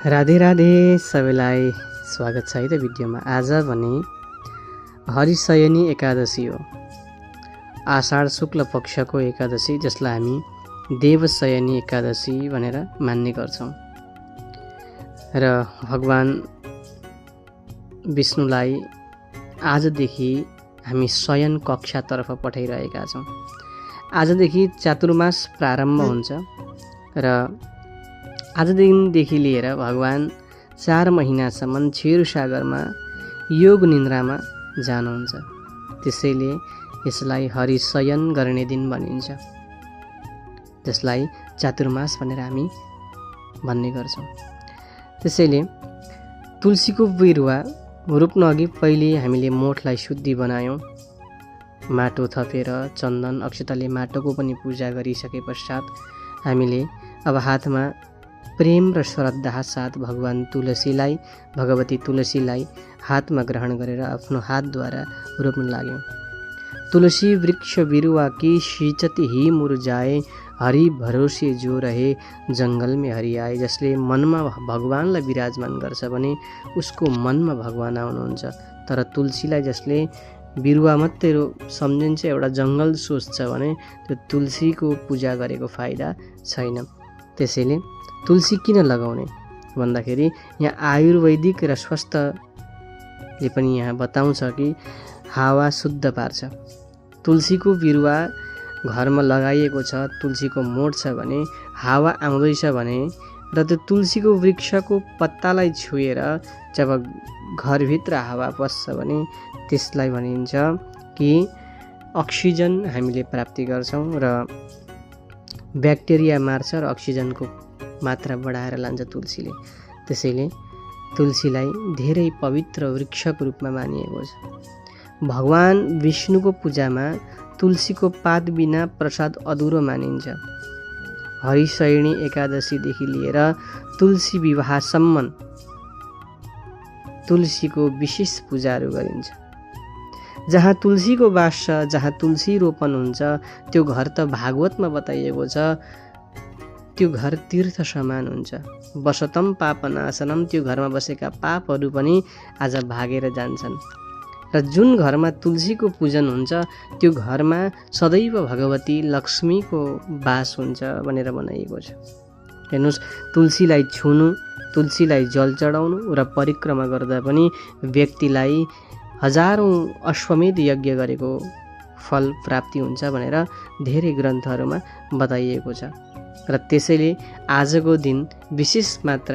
राधे राधे सबैलाई स्वागत छ है त भिडियोमा। आज भने हरिशयनी एकादशी हो। आषाढ शुक्ल पक्षको एकादशी, जसलाई हामी देवशयनी एकादशी भनेर मान्ने गर्छौं। र भगवान विष्णुलाई आजदेखि हामी शयन कक्षातर्फ पठाइरहेका छौं। आजदेखि चातुर्मास प्रारम्भ हुन्छ र आजदेखि लिएर भगवान 4 महिनासम्म क्षीरसागरमा योग निन्द्रामा जानुहुन्छ। त्यसैले यसलाई हरिशयन गर्ने दिन भनिन्छ, जसलाई चातुर्मास भनेर हामी भन्ने गर्छौं। त्यसैले तुलसीको बिरुवा रोप्न अघि पहिले हामीले मोठलाई शुद्धि बनायौं। माटो थपेर चन्दन अक्षताले माटोको पनि पूजा गरिसके पश्चात हामीले अब हातमा प्रेम र श्रद्धा साथ भगवती तुलसीलाई हातमा ग्रहण गरेर आफ्नो हातद्वारा रोप्न लाग्यौं। तुलसी वृक्ष बिरुवा की सिंचती ही मुरझाए, हरि भरोसे जो रहे जंगल में हरि आए। जसले मनमा भगवानलाई विराजमान गर्छ भने उसको मनमा भगवान आउनुहुन्छ। तर तुलसीलाई जसले बिरुवा मात्रै सम्झिन्छ, एउटा जंगल सोच्छ भने त्यो तुलसीको पूजा गरेको फाइदा छैन। त्यसैले तुलसी किन लगाउने भन्दाखेरि यहाँ आयुर्वेदिक र स्वास्थ्यले पनि यहाँ बताउँछ कि हावा शुद्ध पार्छ। तुलसीको बिरुवा घरमा लगाइएको छ, तुलसीको मोठ छ भने हावा आउँदैछ भने र त्यो तुलसीको वृक्षको पत्तालाई छुएर जब घरभित्र हावा पस्छ भने त्यसलाई भनिन्छ कि अक्सिजन हामीले प्राप्ति गर्छौं र ब्याक्टेरिया मार्छ र अक्सिजनको मात्रा बढाएर लान्छ तुलसीले। त्यसैले तुलसीलाई धेरै पवित्र वृक्षको रूपमा मानिएको छ। भगवान विष्णुको पूजामा तुलसीको पात बिना प्रसाद अधुरो मानिन्छ। हरिशयनी एकादशीदेखि लिएर तुलसी विवाहसम्म तुलसीको विशेष पूजाहरू गरिन्छ। जहाँ तुलसीको वास छ, जहाँ तुलसी रोपन हुन्छ, त्यो घर त भागवतमा बताइएको छ, त्यो घर तीर्थ समान हुन्छ। वसतम पापनाशनम, त्यो घरमा बसेका पापहरू पनि आज भागेर जान्छन्। र जुन घरमा तुलसीको पूजन हुन्छ त्यो घरमा सदैव भगवती लक्ष्मीको वास हुन्छ भनेर भनाइएको छ। हेर्नुस्, तुलसीलाई छुनु, तुलसीलाई जल चढाउनु र परिक्रमा गर्दा पनि व्यक्तिलाई हजारौं अश्वमेध यज्ञ गरेको फल प्राप्ति हुन्छ भनेर धेरै ग्रन्थहरूमा बताइएको छ। र त्यसैले आजको दिन विशेष मात्रा